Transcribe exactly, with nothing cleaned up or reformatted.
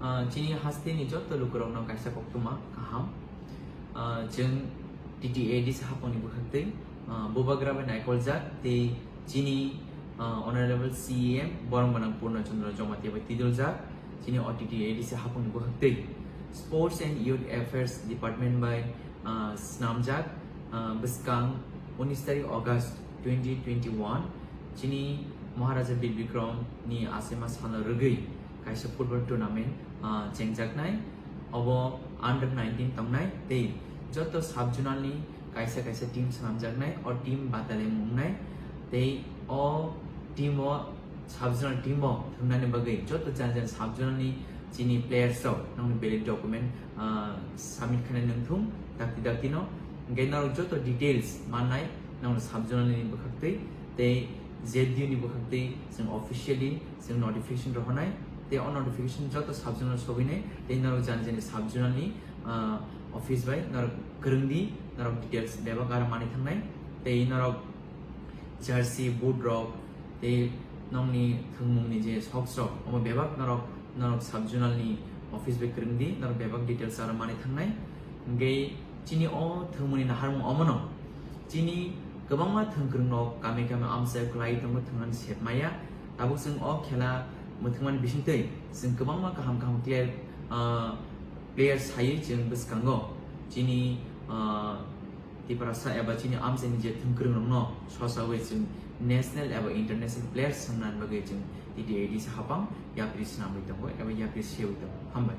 Ah, chini hasteni joto lukurokno kaisa koktwma kaham. Ah, chwng T T A D C hapangni bwkhaktwi, ah, bubagra bai naikoljak tei chini, ah, Honorable C E M Borong Gwnang Purna Chandra Jamatia bai tidoljak chini o T T A D C hapangni bwkhaktwi Sports and Youth Affairs Department bai, ah, snamjak, ah, bwskang unis tarik August twenty twenty-one chini Maharaja Bir Bikram ni achaima salo rwgwi kaisa football tournament, ah, chengjaknai. Obo under nineteen tongnai tei joto sub-zonal ni kaisa kaisa team swnamjaknai, o team batalai wngnai tei o team o sub-zonal team o thumnani bagwi joto jani jani sub-zonal ni chini players rok nokni valid document, ah, submit khainai nangthung dakti dakti no. Hingke norok joto details mannai nokni sub-zonal ni bwkhaktwi tei Z D U ni bwkhaktwi chwng officially chwng notification rohornai tei o notification joto sub-zonal sogwinai tei norok jani jani sub-zonal ni, ah, office bai norok kwrwngdi, norok details bebak aro manwi thangnai tei norok jersey, boot rok tei nokni thwngmungni je socks rok, omo bebak norok, norok sub-zonal ni office bai kwrwngdi, norok bebak details aro manwi thangnai. Hingke chini o thwngmungni naharmung omono. Chini kwbangma thwngkwrwng rok kami kami amchai kwlai tongo, thwngnani sep maya. Tabuk chwng o khela mwthwngmani bisingtwi chwng kwbangma kaham kaham player, ah, player saywi chwng bwskango chini, ah, Tiprasa eba chini amchaini je thwngkwrwng rokno sosawi chwng national eba international players swngnani bagwi chwng T T A D C hapang yapri swnamwi tongo eba yapri sewi tongo. Hambai.